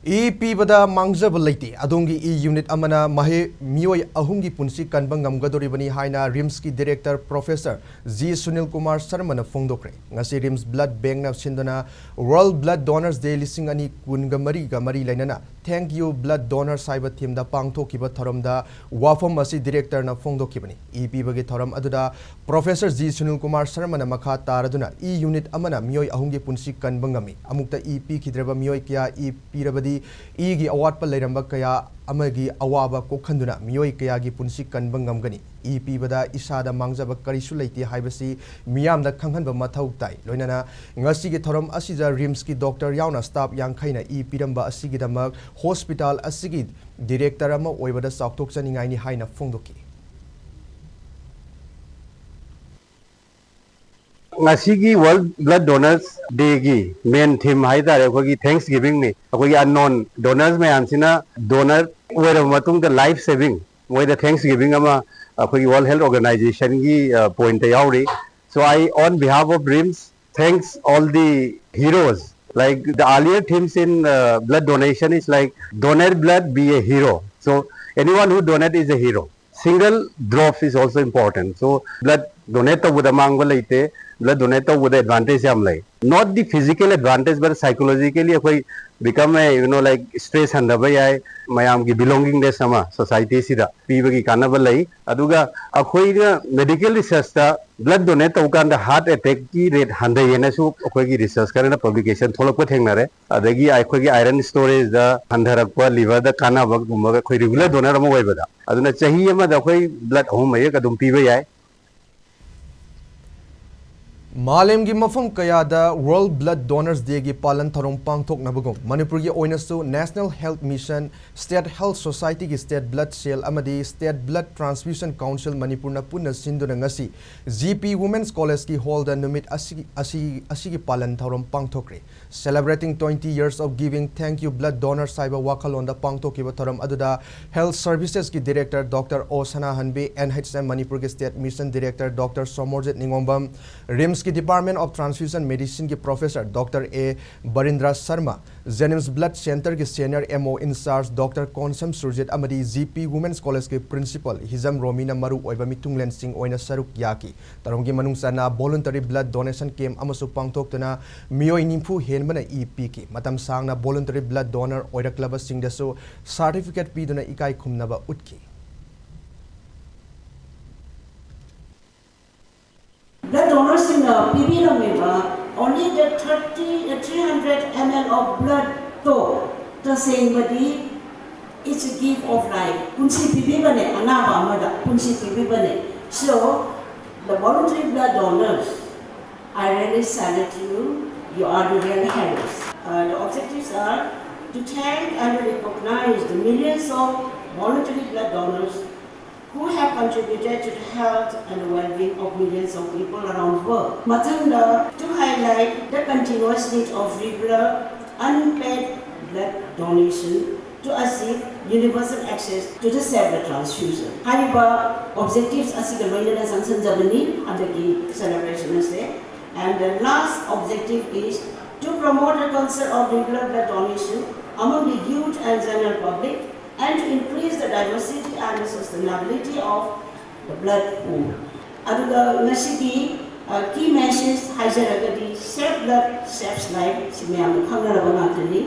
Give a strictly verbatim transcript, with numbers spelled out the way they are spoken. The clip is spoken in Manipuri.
ꯏ ꯄꯤꯕꯗ ꯃꯥꯡꯖꯕ ꯂꯩꯇꯦ꯫ ꯑꯗꯣꯝꯒꯤ ꯏ ꯌꯨꯅꯤꯠ ꯑꯃꯅ ꯃꯍꯩ ꯃꯤꯑꯣꯏ ꯑꯍꯨꯝꯒꯤ ꯄꯨꯟꯁꯤ ꯀꯟꯕ ꯉꯝꯒꯗꯧꯔꯤꯕꯅꯤ ꯍꯥꯏꯅ ꯔꯤꯝꯁꯀꯤ director professor G Sunil Kumar ꯁꯔꯃꯅ ꯐꯣꯡꯗꯣꯛꯈ꯭ꯔꯦ꯫ ꯉꯁꯤ ꯔꯤꯝꯁ ꯕ꯭ꯂꯗ ꯕꯦꯡꯛꯅ ꯁꯤꯟꯗꯨꯅ ꯋꯥꯔꯜꯗ ꯕ꯭ꯂꯗ ꯗꯣꯅꯔꯁ ꯗꯦ ꯂꯤꯁꯤꯡ ꯑꯅꯤ ꯀꯨꯟꯒ ꯃꯔꯤꯒ ꯃꯔꯤ ꯂꯩꯅꯅ Thank You Blood Donors ꯍꯥꯏꯕ ꯊꯤꯝꯗ ꯄꯥꯡꯊꯣꯛꯈꯤꯕ ꯊꯧꯔꯝꯗ ꯋꯥꯐꯝ ꯑꯁꯤ ꯗꯤꯔꯦꯛꯇꯔꯅ ꯐꯣꯡꯗꯣꯛꯈꯤꯕꯅꯤ꯫ ꯏ ꯄꯤꯕꯒꯤ ꯊꯧꯔꯝ ꯑꯗꯨꯗ ꯄ꯭ꯔꯣꯐꯦꯁꯔ ꯖꯤ ꯁꯨꯅꯤꯜ ꯀꯨꯃꯥꯔ ꯁꯔꯃꯅ ꯃꯈꯥ ꯇꯥꯔꯗꯨꯅ ꯏ ꯌꯨꯅꯤꯠ ꯑꯃꯅ ꯃꯤꯑꯣꯏ ꯑꯍꯨꯝꯒꯤ ꯄꯨꯟꯁꯤ ꯀꯟꯕ ꯉꯝꯃꯤ꯫ ꯑꯃꯨꯛꯇ ꯏ ꯄꯤꯈꯤꯗ꯭ꯔꯕ ꯃꯤꯑꯣꯏ ꯀꯌꯥ ꯏ ꯄꯤꯔꯕꯗꯤ ꯏꯒꯤ ꯑꯋꯥꯠꯄ ꯂꯩꯔꯝꯕ ꯀꯌꯥ ꯑꯃꯒꯤ ꯑꯋꯥꯕ ꯀꯣꯛꯍꯟꯗꯨꯅ ꯃꯤꯑꯣꯏ ꯀꯌꯥꯒꯤ ꯄꯨꯟꯁꯤ ꯀꯟꯕ ꯉꯝꯒꯅꯤ꯫ ꯏ ꯄꯤꯕꯗ ꯏꯁꯥꯗ ꯃꯥꯡꯖꯕ ꯀꯔꯤꯁꯨ ꯂꯩꯇꯦ ꯍꯥꯏꯕꯁꯤ ꯃꯤꯌꯥꯝꯗ ꯈꯪꯍꯟꯕ ꯃꯊꯧ ꯇꯥꯏ꯫ ꯂꯣꯏꯅꯅ ꯉꯁꯤꯒꯤ ꯊꯧꯔꯝ ꯑꯁꯤꯗ ꯔꯤꯝꯁꯀꯤ ꯗꯣꯛꯇꯔ ꯌꯥꯎꯅ ꯁ꯭ꯇꯥꯐ ꯌꯥꯡꯈꯩꯅ ꯏ ꯄꯤꯔꯝꯕ ꯑꯁꯤꯒꯤꯗꯃꯛ ꯍꯣꯁꯄꯤꯇꯥꯜ ꯑꯁꯤꯒꯤ ꯗꯤꯔꯦꯛꯇꯔ ꯑꯃ ꯑꯣꯏꯕꯗ ꯆꯥꯎꯊꯣꯛꯆꯅꯤꯡꯉꯥꯏꯅꯤ ꯍꯥꯏꯅ ꯐꯣꯡꯗꯣꯛꯈꯤ꯫ ꯉꯁꯤꯒꯤ ꯋꯥꯔꯜꯗ ꯕ꯭ꯂꯗ ꯗꯣꯅꯔꯁ ꯗꯦꯒꯤ ꯃꯦꯟ ꯊꯤꯝ ꯍꯥꯏꯇꯥꯔꯦ, ꯑꯩꯈꯣꯏꯒꯤ ꯊꯦꯡꯛꯁ ꯒꯤꯕꯤꯡꯅꯤ꯫ ꯑꯩꯈꯣꯏꯒꯤ ꯑꯟꯅꯣꯟ ꯗꯣꯅꯔꯁ ꯃꯌꯥꯝꯁꯤꯅ ꯗꯣꯅꯔ ꯑꯣꯏꯔꯕ ꯃꯇꯨꯡꯗ ꯂꯥꯏꯐ ꯁꯦꯚꯤꯡ, ꯃꯣꯏꯗ ꯊꯦꯡꯛꯁ ꯒꯤꯕꯤꯡ ꯑꯃ ꯑꯩꯈꯣꯏꯒꯤ ꯋꯥꯔꯜꯗ ꯍꯦꯜꯊ ꯑꯣꯔꯒꯅꯥꯏꯖꯦꯁꯟꯒꯤ ꯄꯣꯏꯟꯠꯇ ꯌꯥꯎꯔꯤ꯫ So I, on behalf of RIMS, thanks all the heroes. Like the earlier themes in uh, blood donation is like, "Donate blood, be a hero." So anyone who donate is a hero. Single drop is also important. So blood donate ꯇꯧꯕꯗ ꯃꯥꯡꯕ ꯂꯩꯇꯦ꯫ Blood donate ꯇꯧꯕꯗ ꯑꯦꯗꯚꯥꯟꯇꯦꯖ ꯌꯥꯝ ꯂꯩ꯫ Not the physical advantage, but psychologically ꯑꯩꯈꯣꯏ become a, you know, like stress ꯍꯟꯊꯕ ꯌꯥꯏ꯫ ꯃꯌꯥꯝꯒꯤ ꯕꯤꯂꯣꯡꯒꯤꯡꯅꯦꯁ ꯑꯃ ꯁꯣꯁꯥꯏꯇꯤꯁꯤꯗ ꯄꯤꯕꯒꯤ ꯀꯥꯟꯅꯕ ꯂꯩ꯫ ꯑꯗꯨꯒ ꯑꯩꯈꯣꯏꯅ ꯃꯦꯗꯤꯀꯦꯜ ꯔꯤꯁꯔꯁꯇ ꯕ꯭ꯂꯗ ꯗꯣꯅꯦꯠ ꯇꯧꯕ ꯀꯥꯟꯗ ꯍꯥꯔꯠ ꯑꯦꯇꯦꯛꯀꯤ ꯔꯦꯠ ꯍꯟꯊꯩꯌꯦꯅꯁꯨ ꯑꯩꯈꯣꯏꯒꯤ ꯔꯤꯁꯔꯁ ꯈꯔꯅ ꯄꯕ꯭ꯂꯤꯀꯦꯁꯟ ꯊꯣꯛꯂꯛꯄ ꯊꯦꯡꯅꯔꯦ꯫ ꯑꯗꯒꯤ ꯑꯩꯈꯣꯏꯒꯤ ꯑꯥꯏꯔꯟ ꯁ꯭ꯇꯣꯔꯦꯖꯇ ꯍꯟꯊꯔꯛꯄ, ꯂꯤꯚꯔꯗ ꯀꯥꯟꯅꯕꯒꯨꯝꯕ ꯑꯩꯈꯣꯏ ꯔꯤꯒꯨꯂꯔ ꯗꯣꯅꯔ ꯑꯃ ꯑꯣꯏꯕꯗ꯫ ꯑꯗꯨꯅ ꯆꯍꯤ ꯑꯃꯗ ꯑꯩꯈꯣꯏ ꯕ꯭ꯂꯗ ꯑꯍꯨꯝ ꯃꯔꯤꯔꯛ ꯑꯗꯨꯝ ꯄꯤꯕ ꯌꯥꯏ꯫ ꯃꯥꯂꯦꯝꯒꯤ ꯃꯐꯝ ꯀꯌꯥꯗ ꯋꯥꯔꯜꯗ ꯕ꯭ꯂꯗ ꯗꯣꯅꯔꯁ ꯗꯦꯒꯤ ꯄꯥꯂꯟ ꯊꯧꯔꯝ ꯄꯥꯡꯊꯣꯛꯅꯕꯒꯨꯝ ꯃꯅꯤꯄꯨꯔꯒꯤ ꯑꯣꯏꯅꯁꯨ national health mission, state health ꯁꯣꯁꯥꯏꯇꯤꯒꯤ ꯁ꯭ꯇꯦꯠ ꯕ꯭ꯂꯗ ꯁꯦꯜ ꯑꯃꯗꯤ ꯁ꯭ꯇꯦꯠ ꯕ꯭ꯂꯗ ꯇ꯭ꯔꯥꯟꯁꯐ꯭ꯌꯨꯁꯟ ꯀꯥꯎꯟꯁꯤꯜ ꯃꯅꯤꯄꯨꯔꯅ ꯄꯨꯟꯅ ꯁꯤꯟꯗꯨꯅ ꯉꯁꯤ ꯖꯤ ꯄꯤ ꯋꯨꯃꯦꯟꯁ ꯀꯣꯂꯦꯖꯀꯤ ꯍꯣꯜꯗ ꯅꯨꯃꯤꯠ ꯑꯁꯤꯒꯤ, ꯑꯁꯤ, ꯑꯁꯤꯒꯤ ꯄꯥꯂꯟ ꯊꯧꯔꯝ ꯄꯥꯡꯊꯣꯛꯈ꯭ꯔꯦ꯫ Celebrating twenty years of giving, thank you blood donors ꯍꯥꯏꯕ ꯋꯥꯈꯜꯂꯣꯟꯗ ꯄꯥꯡꯊꯣꯛꯈꯤꯕ ꯊꯧꯔꯝ ꯑꯗꯨꯗ health ꯁꯔꯚꯤꯁꯦꯁꯀꯤ director doctor O Sanahanbi, N H M ꯃꯅꯤꯄꯨꯔꯒꯤ state mission director doctor Somorjit Ningombam, RIMS ꯀꯤ Department of Transfusion Medicine ꯒꯤ Professor Doctor A Barindra Sharma, JNIMS Blood Center ꯒꯤ Senior M O in charge Doctor Konsam Surjit ꯑꯃꯗꯤ G P Women's College ꯀꯤ Principal ꯍꯤꯖꯝ ꯔꯣꯃꯤꯅ ꯃꯔꯨ ꯑꯣꯏꯕ ꯃꯤꯊꯨꯡꯂꯦꯟꯁꯤꯡ ꯑꯣꯏꯅ ꯁꯔꯨꯛ ꯌꯥꯈꯤ꯫ ꯊꯧꯔꯝꯒꯤ ꯃꯅꯨꯡ ꯆꯟꯅ voluntary blood donation camp ꯑꯃꯁꯨ ꯄꯥꯡꯊꯣꯛꯇꯨꯅ ꯃꯤꯑꯣꯏ ꯅꯤꯐꯨ ꯍꯦꯟꯕꯅ ꯏ ꯄꯤꯈꯤ꯫ ꯃꯇꯝ ꯁꯥꯡꯅ voluntary blood donor ꯑꯣꯏꯔꯛꯂꯕꯁꯤꯡꯗꯁꯨ certificate ꯄꯤꯗꯨꯅ ꯏꯀꯥꯏ ꯈꯨꯝꯅꯕ ꯎꯠꯈꯤ꯫ Blood donorꯁꯤꯡꯅ ꯄꯤꯕꯤꯔꯝꯃꯤꯕ only the thirty, three hundred ml of bloodꯇꯣ ꯇꯁꯦꯡꯕꯗꯤ it's a gift of life. ꯄꯨꯟꯁꯤ ꯄꯤꯕꯤꯕꯅꯦ, ꯑꯅꯥꯕ ꯑꯃꯗ ꯄꯨꯟꯁꯤ ꯄꯤꯕꯤꯕꯅꯦ꯫ So, the voluntary blood donors, I really salute you. You are the real heroes. Uh, the objectives are to thank and recognize the millions of voluntary blood donors who have contributed to the health and the well-being of millions of people around the world. ꯃꯊꯪꯗ, to highlight the continuous need of regular unpaid blood donation to achieve universal access to the safe blood transfusion. ꯍꯥꯏꯔꯤꯕ objectives ꯑꯁꯤꯒ ꯂꯣꯏꯅꯅ ꯆꯪꯁꯤꯟꯖꯕꯅꯤ ꯍꯟꯗꯛꯀꯤ celebration ꯑꯁꯦ꯫ And the last objective is to promote the culture of regular blood donation among the youth and general public and to increase the diversity and the sustainability of the blood pool. ꯑꯗꯨꯒ ꯉꯁꯤꯒꯤ key message ꯍꯥꯏꯖꯔꯒꯗꯤ, save blood saves life, ꯁꯤ ꯃꯌꯥꯝꯅ ꯈꯪꯅꯔꯕ ꯉꯥꯛꯇꯅꯤ꯫